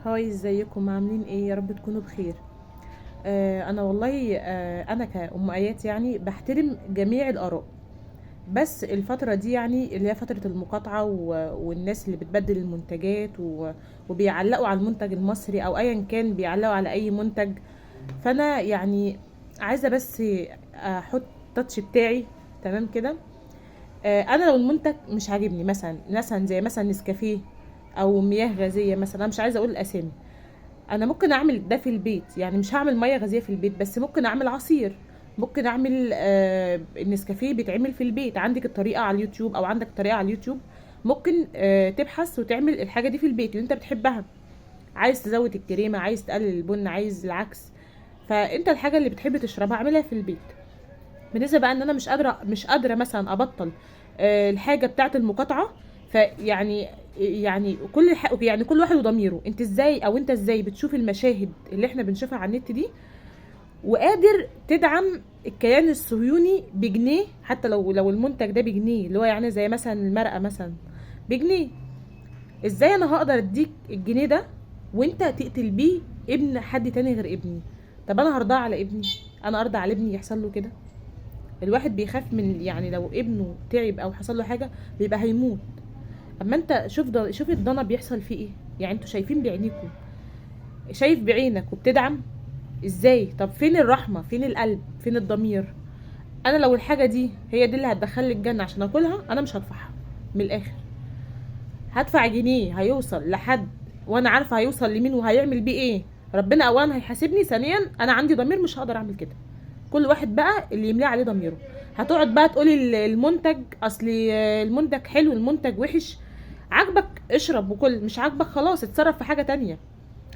Hi، ازيكم؟ عاملين ايه؟ يا رب تكونوا بخير. انا والله انا كأم ايات يعني بحترم جميع الاراء، بس الفترة دي يعني اللي هي فترة المقاطعة والناس اللي بتبدل المنتجات وبيعلقوا على المنتج المصري او ايا كان، بيعلقوا على اي منتج. فانا يعني عايزة بس احط touch بتاعي، تمام كده. انا لو المنتج مش عاجبني، مثلا زي مثلا نسكافيه او مياه غازية مثلا، انا مش عايزة اقول الاسامي، انا ممكن اعمل ده في البيت، يعني مش هعمل مية غازية في البيت، بس ممكن اعمل عصير، ممكن اعمل النسكافيه بيتعمل في البيت، عندك الطريقة على اليوتيوب او عندك طريقه على اليوتيوب، ممكن تبحث وتعمل الحاجة دي في البيت اللي انت بتحبها. عايز تزود الكريمة، عايز تقلل البن، عايز العكس، فانت الحاجة اللي بتحب تشربها اعملها في البيت. بالنسبة بقى ان انا مش قادرة مثلا ابطل الحاجة بتاعه المقاطعة، فيعني يعني كل يعني كل واحد وضميره. انت ازاي او انت ازاي بتشوف المشاهد اللي احنا بنشوفها على النت دي وقادر تدعم الكيان الصهيوني بجنيه، حتى لو المنتج ده بجنيه، اللي هو يعني زي مثلا المرقه مثلا بجنيه، ازاي انا هقدر اديك الجنيه ده وانت تقتل بيه ابن حد تاني غير ابني؟ طب انا هرضاه على ابني؟ انا ارضى على ابني يحصل له كده؟ الواحد بيخاف من يعني لو ابنه تعب او حصل له حاجة بيبقى هيموت. اما انت شوف الضنا بيحصل فيه ايه، يعني انتوا شايفين بعينيكم، شايف بعينك وبتدعم ازاي؟ طب فين الرحمة؟ فين القلب؟ فين الضمير؟ انا لو الحاجة دي هي دي اللي هتدخلني الجنة عشان اكلها، انا مش هدفعها. من الاخر هدفع جنيه هيوصل لحد وانا عارفه هيوصل لمين وهيعمل بيه ايه. ربنا اولا هيحاسبني، ثانيا انا عندي ضمير مش هقدر اعمل كده. كل واحد بقى اللي يملاه عليه ضميره. هتقعد بقى تقولي المنتج اصل المنتج حلو، المنتج وحش، عاجبك اشرب وكل، مش عاجبك خلاص اتصرف في حاجة تانية.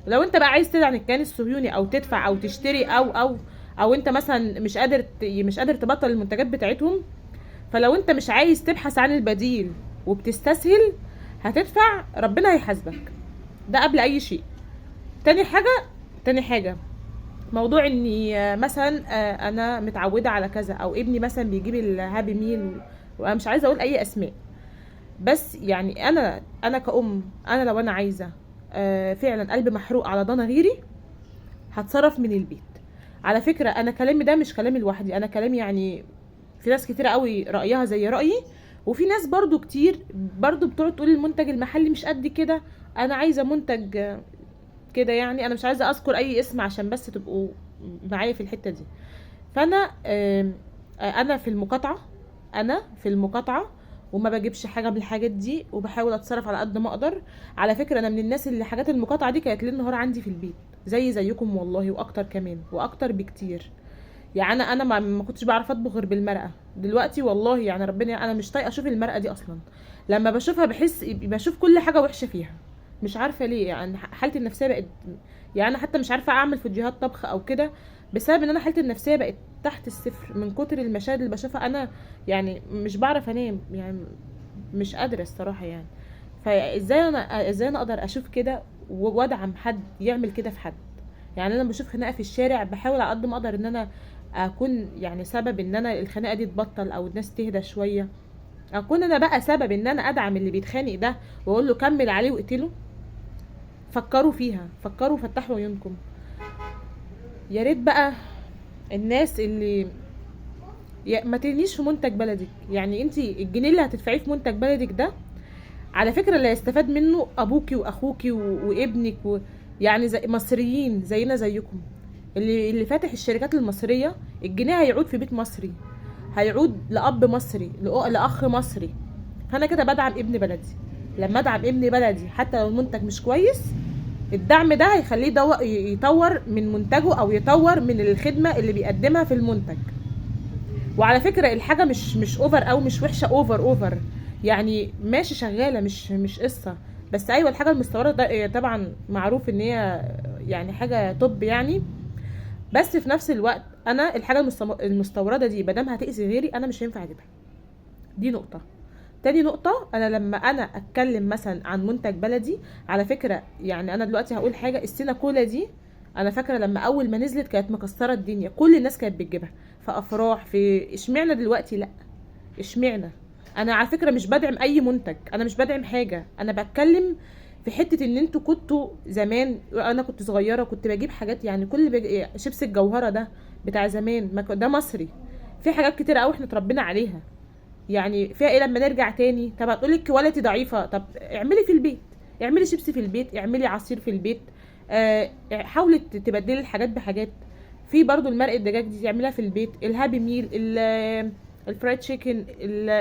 لو انت بقى عايز تدعم الكيان الصهيوني او تدفع او تشتري او او او انت مثلا مش قادر تبطل المنتجات بتاعتهم، فلو انت مش عايز تبحث عن البديل وبتستسهل هتدفع، ربنا هيحاسبك، ده قبل اي شيء. تاني حاجة موضوع اني مثلا انا متعوده على كذا، او ابني مثلا بيجيب الهابي ميل، وانا مش عايزه اقول اي اسماء، بس يعني انا كأم، انا لو انا عايزه فعلا قلب محروق على ضنا غيري هتصرف من البيت. على فكرة انا كلامي ده مش كلامي لوحدي، انا كلامي يعني في ناس كتير قوي رايها زي رايي، وفي ناس برضو كتير برضو بتقعد تقول المنتج المحلي مش قد كده، انا عايزه منتج كده، يعني انا مش عايزه اذكر اي اسم عشان بس تبقوا معايا في الحتة دي. فانا انا في المقاطعة، انا في المقاطعة وما بجيبش حاجة من الحاجات دي، وبحاول اتصرف على قد ما اقدر. على فكرة انا من الناس اللي حاجات المقاطعة دي كانت ليل نهار عندي في البيت، زي زيكم والله، واكتر كمان، واكتر بكتير. يعني انا ما كنتش بعرف اطبخ غير بالمرقه، دلوقتي والله يعني ربنا انا مش طايقة اشوف المرقه دي اصلا، لما بشوفها بحس بشوف كل حاجة وحشة فيها، مش عارفه ليه. يعني حالتي النفسية بقت، يعني انا حتى مش عارفه اعمل فيديوهات طبخ او كده بسبب ان انا حالتي النفسية بقت تحت الصفر من كتر المشاهد اللي بشوفها. انا يعني مش بعرف انام، يعني مش قادرة الصراحة يعني. فازاي انا، ازاي انا اقدر اشوف كده وادعم حد يعمل كده في حد؟ يعني انا لما بشوف خناقه في الشارع بحاول على قد ما اقدر ان انا اكون يعني سبب ان انا الخناقة دي تبطل او الناس تهدى شوية، اكون انا بقى سبب ان انا ادعم اللي بيتخانق ده واقول له كمل عليه واقتله. فكروا فيها، فكروا وفتحوا عيونكم. يا ريت بقى الناس اللي ما ترميش في منتج بلدك، يعني انت الجنيه اللي هتدفعيه في منتج بلدك ده على فكرة اللي هيستفاد منه ابوكي واخوكي وابنك يعني زي مصريين زينا زيكم، اللي فاتح الشركات المصرية الجنيه هيعود في بيت مصري، هيعود لاب مصري، لاخ مصري. فانا كده بدعم ابن بلدي. لما ادعم ابن بلدي حتى لو المنتج مش كويس، الدعم ده هيخليه يطور من منتجه او يطور من الخدمة اللي بيقدمها في المنتج. وعلى فكرة الحاجة مش over او مش وحشة over over، يعني ماشي شغالة، مش قصة. بس ايوه الحاجة المستورده ده طبعا معروف ان هي يعني حاجة top يعني، بس في نفس الوقت انا الحاجة المستورده دي مادام هتاذي غيري انا مش هينفع اجيبها. دي نقطة. تاني نقطة، أنا لما أنا أتكلم مثلا عن منتج بلدي، على فكرة يعني أنا دلوقتي هقول حاجة، السينا كولا دي أنا فاكرة لما أول ما نزلت كانت مكسرة الدنيا، كل الناس كانت بتجيبها في أفراح، في إشمعنى دلوقتي لأ؟ إشمعنى؟ أنا على فكرة مش بدعم أي منتج، أنا مش بدعم حاجة، أنا بتكلم في حتة ان انتوا كنتوا زمان، انا كنت صغيرة كنت بجيب حاجات، يعني كل شيبس الجوهرة ده بتاع زمان، ما ده مصري. في حاجات كتير قوي احنا اتربينا عليها، يعني فيها ايه لما نرجع تاني؟ طب هتقولي ال quality ضعيفة، طب اعملي في البيت، اعملي شيبسي في البيت، اعملي عصير في البيت، حاولي تبدلي الحاجات بحاجات. في برضو المرق الدجاج دي تعمليها في البيت، ال Happy Meal، ال fried chicken،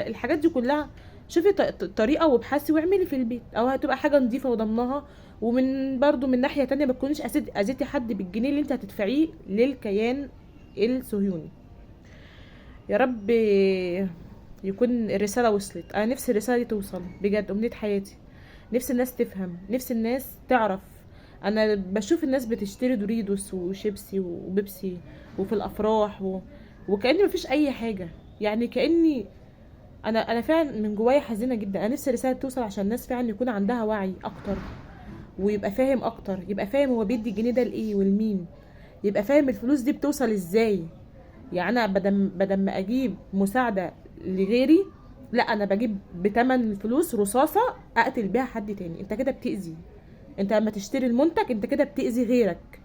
الحاجات دي كلها شوفي طريقه وابحثي واعملي في البيت، او هتبقى حاجة نظيفة وضمناها. ومن برضو من ناحية تانية ما تكونيش اذيتي حد بالجنيه اللي انت هتدفعيه للكيان الصهيوني. يا رب يكون الرسالة وصلت. انا نفسي الرسالة دي توصل بجد، امنية حياتي، نفسي الناس تفهم، نفسي الناس تعرف. انا بشوف الناس بتشتري دوريدوس وشيبسي وبيبسي وفي الافراح وكأن مفيش اي حاجة، يعني كأني انا فعلا من جوايا حزينة جدا. انا نفسي الرسالة توصل عشان الناس فعلا يكون عندها وعي اكتر، ويبقى فاهم اكتر، يبقى فاهم هو بيدي الجنيه ده لايه ولمين، يبقى فاهم الفلوس دي بتوصل ازاي. يعني انا بدل ما اجيب مساعدة لغيري، لا انا بجيب بتمن الفلوس رصاصة اقتل بيها حد تاني. انت كده بتأذي، انت لما تشتري المنتج انت كده بتأذي غيرك.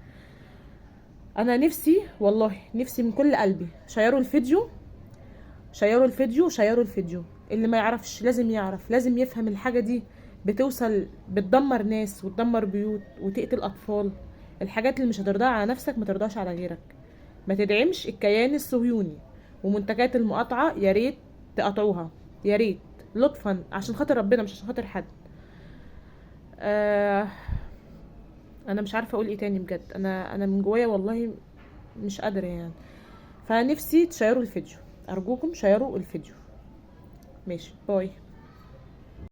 انا نفسي والله، نفسي من كل قلبي، شيروا الفيديو، شيروا الفيديو، شيروا الفيديو. اللي ما يعرفش لازم يعرف، لازم يفهم الحاجة دي بتوصل، بتدمر ناس وتدمر بيوت وتقتل أطفال. الحاجات اللي مش هترضاها على نفسك ما ترضاش على غيرك. ما تدعمش الكيان الصهيوني، ومنتجات المقاطعة يا ريت تقاطعوها، يا ريت لطفا، عشان خاطر ربنا مش عشان خاطر حد. انا مش عارفة اقول ايه تاني بجد، انا من جوايا والله مش قادرة يعني. فنفسي تشيروا الفيديو، ارجوكم شيروا الفيديو. ماشي، bye.